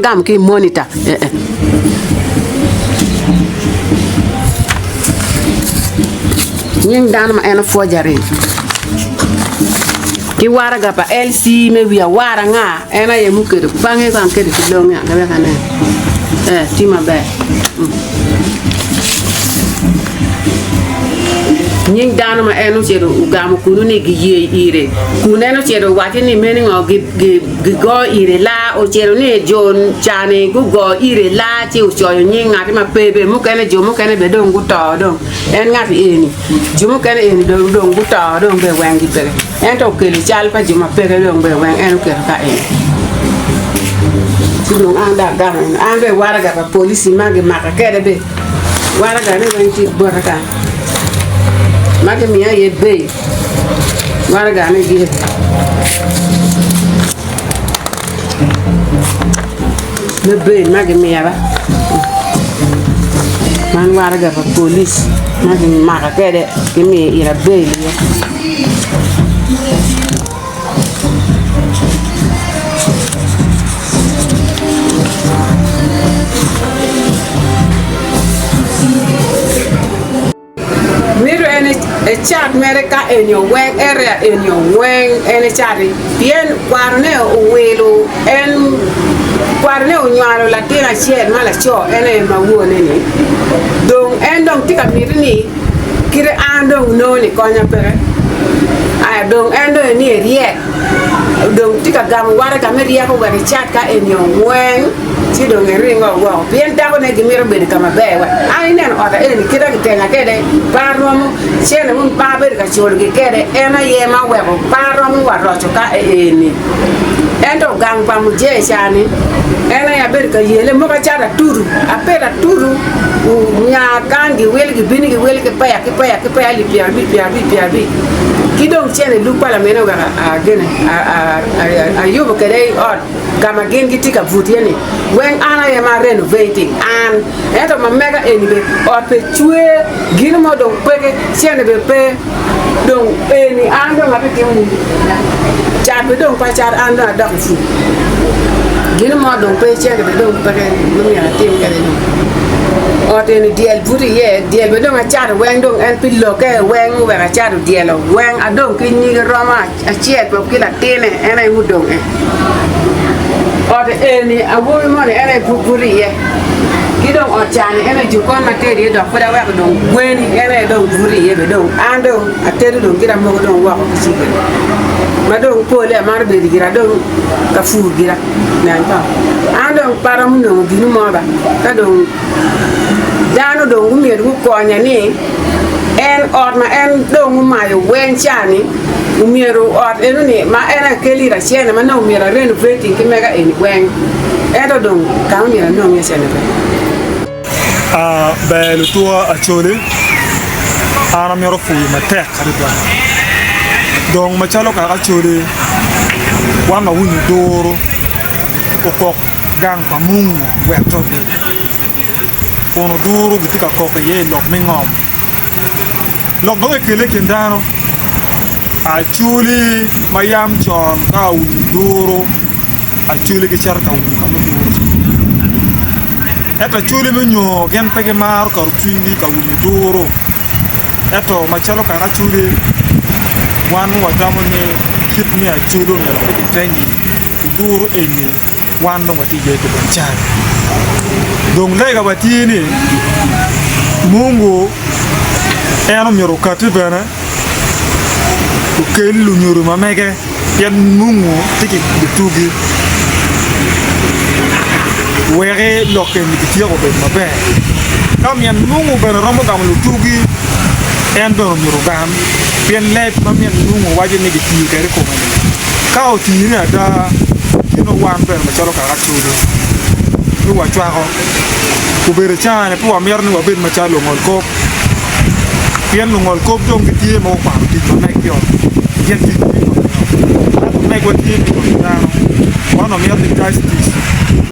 agamo ki i monitor eh eh. Nying dano ma en opwojari ki waraga pa LC me wi awara nga en aye mukedo pange kong akedo ki longe wek anen eh tye maber. Nying dano ma en ocito ogamo kunu ni giye ire, kun en ocito owaco ni meno ngo gigo ire laa, ocito ni jo ca-ni gugo ire laa ci ocoyo nying ngati ma pe bene mukene jo mukene bene dong guto dong en ngati eni jo mukene eni dong guto dong bene weng gipeke ento okelo cal pa jo ma peke dong bene weng en oketo ka eni ci dong an dong agamo eni an bene waraga pa polici ma gimaka kwede bene Waragane weng tye bota kany ma kimiyo iye bail waragane gire me bail ma kimiya ba man waraga pa polic ma kimaka kwede kimiyo ira bail iye. Mito en ecat mere ka eni oweng area eni oweng en ecati pien kwarone owilo en kwarone onywalo latin acel ma laco en aye ma wone ni dong en dong tye ka miti ni Kite an dong nongo ni konya peke. Aya dong en dong ni eryek. Dong tye ka gamo waraga me ryeko wek ecat ka eni ongweng ci dong eringo woko pien dakone gimito bedo ka maber wa. An ineno ot eni kite kitenga kede pe aromo cene mo pe abedo ka culogi kede en aye ma oweko pe aromo wa roco ka eni. Ento gang pa mujee ca-ni en aye abedo ka yele mogo acato atudu apito atudu nya kany giwilo gibino giwilo ki peya ki peya ki peya alip pyerabic pyerabic pyerabic ki dong cene lub pa lamine wek agene ayubo kwede i ot ka ma gin gitye ka buto iye ni weng an aye ma arenovating an ento ma mega eni bene ot pe cwer gino mo dong peke cene bene pe. Dong eni an dong abitimo ni cat be dong pe acato an dong adok i pur gino mo dong pe cente be dong peke ma myero atim kwede dong ot eni dyel buto iye dyel be dong acato weng dong en pi lokke weng oweko acato dyel weng adong ki nyige romo acel wa ki latine en aye mudong en ot eni awobi moni en aye pud buto iye ki dong ot cani en aye jokon ma atedo iye dok pud aweko dong gweni en aye dong buto iye bene dong an dong atedo dong gira mogo dong woko ki cigere ma dong pole amaro bedo gira dong ka pur gira niang to an dong pe aromo nongo gino mo ba ka dong dano dong gumyero gukonya ni en ot ma en dong omayo weng cani Omyero ot eno ni ma en aye kel ira cene ma nongo myero a renovating ki mega eni weng ento dong kama myero anong iye cene pe. Ber lutuwa Acholi, an amito pwoyo matek adada. Dong macalo kaka Acholi, wan wawinyo duru okok gang pa Mungu wek pe obed kun oduru gitye ka kok iye i lok me ngom. Lok dong ekele i kin dano. Acholi ma yam con ka owinyo duru, acholi gicito ka winyo ka ma oduro tye iye. Ento acholi me nyo gin pe gimaro keto cwinygi ka winyo duru. Ento macalo kaka acholi, wan watamo ni kit me acholi omyero pe kitengi oduru eni. Wan dong watye iye pi dong can. Dong lega wa tye ni Mungu en omyero okati bene okel lunyodo ma mege pien Mungu tye ki lutugi weki lok eni kityeko obed maber. Ka min Mungu bene romo gamo lutugi en bene omyero ogam pien leb ma min Mungu waco ni gitiyo kwede i kome-ni. Ka otine ada, ci nongo wan bene macalo kaka Acholi pe wacwako. Obedo caa-ni pe wamito ni wabed macalo lungolkop, pien lungolkop dong gitye ma gukwano tic ma meggi-o, gin ticgi me konyo jo. Ento megwa tye me konyo dano, wan wamito ni justice.